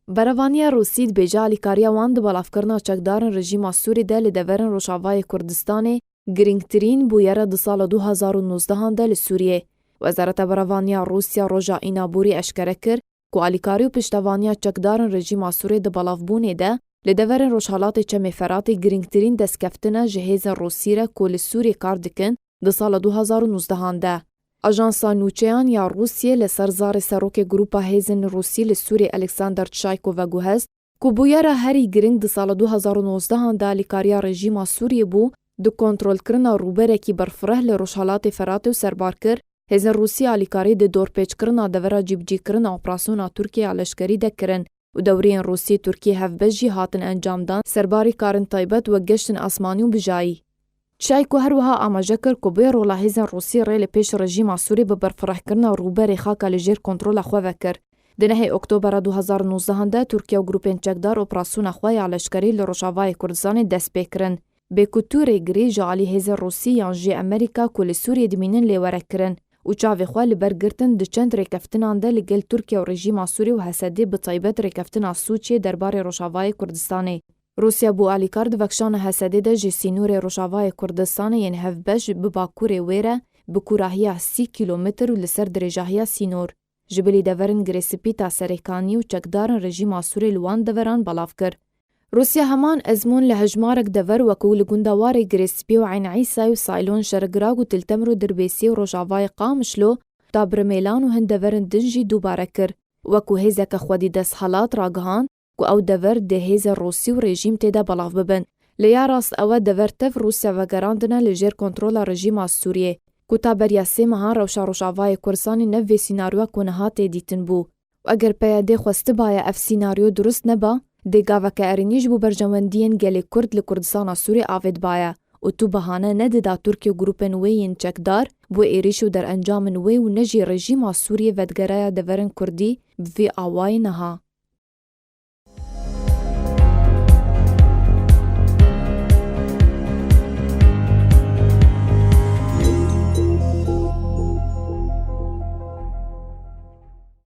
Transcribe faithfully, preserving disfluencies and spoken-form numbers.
Berevaniya Rûsî dibêje alîkariya wan di belavkirina çekdarên rejîma Sûrî de li deverên Rojavayê Kurdistanê giringtirîn bûyera di sala du hazar û nozdehan de li Sûriyê. Wezareta Berevaniya Rûsya roja Înaborî eşkere kir ku alîkarî û piştevaniya çekdarên rejîma Sûrê di belavbûnê de li deverên Rojhelatê Çemê Feratê giringtirîn destkeftine ji hêzên Rûsî re ku li Sûriyê kar dikin di sala du hazar û nozdehan de. Ajansa nûçeyan ya Rûsiyê li ser zarê serokê Grupa Hêzên Rûsî li Sûriyê Alexander Çayko veguhest ku bûyera herî giring di sala du hazar û nozdehan de alîkariya rejîma Sûriyê bû di kontrolkirina rûberekî berfireh li Rojhelatê Feratê û serbar kir, hêzên Rûsî alîkarî di dorpêçkirina devera cîbicîkirina operasyona Tirkiyê ya leşkerî de kirin û dewriyên Rûsî-Tirkî hevbeş jî hatin encamdan, serbarî karên taybet wek geştên asmanî û bijayî. Çayko her wiha amaje kir ku bê rola hêzên Rûsî rê li pêş rejîma Sûrî bi berfirehkirina rûberê xaka li jêr kontrola xwe vekir. Di nehê Oktobera du hazar û nozdehan de Tirkiye û grûpên çekdar operasyona xwe ya leşkerî li Rojavayê Kurdistanê dest pê kirin. Bê ku tu rêgirî ji alî hêzên Rûsî yan jî Amerîka ku li Sûriyê dimînin lê were kirin û çavê xwe li ber girtin di çend rêkeftinan de li gel Tirkiye û rejîma Sûrî û H S D'ê bi taybet rêkeftina Sûçiyê derbarê Rojavayê Kurdistanê. Rûsya bû alîkar di vekşana H S D'ê de ji sînorê Rojavayê Kurdistanê yên hevbeş bi bakurê wê re bi kûrahiya sî kîlometr û li ser dirêjahiya sînor, ji bilî deverên Girê Spî ta Serêkanî û çekdarên rejîma Sûrê li wan deveran belav kir. Rûsya heman ezmûn li hejmarek dever wekû li gundewarê Girê Spî û Eyn Îsay û Saylon Şergirag û Til Temr û Dirbêsî û rojavayê Qamişlo ta Birmêlan û hin deverên din jî dubare kir. Wekû hêzeke xwedî desthilat ragihand ku ew dever dê hêzên Rûsî û rejîm tê de belav bibin. Lê ya rast ew e dever tev Rûsya vegerandine li jêr kontrola rejîma Sûriyê, ku ta beriya sê mehan rewşa Rojavayê Kurdistanê ne vê sînaryoya ku niha tê dîtin bû. Û eger P Y D xwestibaye ev sînaryo durust neba, dê gaveke erênî ji bo berjewendiyên gelê Kurd li Kurdistana Sûrê avêtibaye û tu bahane nedida Tirkiye û grûpên wê yên çekdar bo êrîş û derencamên wê û ne jî rejîma Sûriyê vedigereya deverên Kurdî bi vî awayî niha.